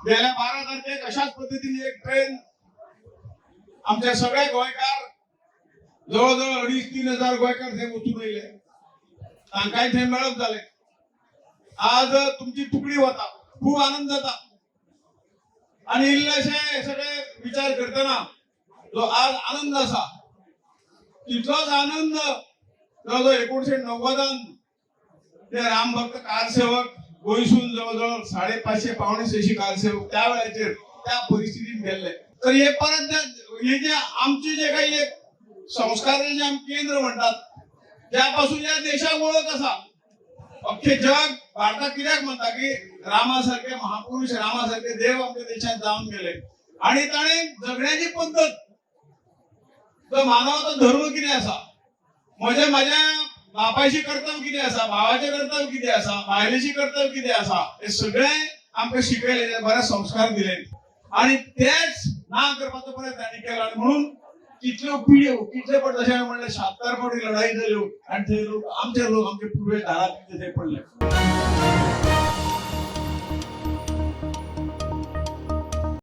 गेल्या 12 तारखेक अशाच पद्दतीन एक ट्रेन आमच्या सगळे गोंयकार, जवळ जवळ 2.5-3 हजार गोंयकार थंय वचून येयले. तांकांय थंय मेळप जालें. आज तुमची तुकडी वता, खूब आनंद जाता. आणि इल्लेशे सगळे विचार करतना जो आज आनंद आसा, तितलोच आनंद जवळजवळ 1990न ते रामभक्त कारसेवक गोंयसून जवळजवळ 550, 575 कारसेवक त्या वेळाचेर त्या परिस्थितीत गेल्ले. तर हे परत हे जे आमचे जे काही एक संस्काराचे जे आमी केंद्र म्हणटात, त्यापासून या देशाक वळख आसा. अख्खे जग भारताक कित्याक म्हणटा की रामा सारखे महापुरुष, रामा सारखे देव आमच्या देशात जावन गेले आणि ताणें जगण्याची पद्दत, जो मानवाचो धर्म कितें आसा, म्हजे माझ्या बापायशी कर्तव्य कितें आसा, भावाचें कर्तव्य कितें आसा, बायलेशी कर्तव्य कितें आसा, हे सगळें आमकां शिकयले, बरे संस्कार दिले आणि तेच ना करपाचो प्रयत्न तांणी केलो. आणि म्हणून कितल्यो पिढ्यो, कितले फावट, जशें हांवें म्हणलें, 76 फावटी लढाई जाल्यो आणि ते लोक, आमचे लोक, आमचे पूर्वज दारात थंय पडले.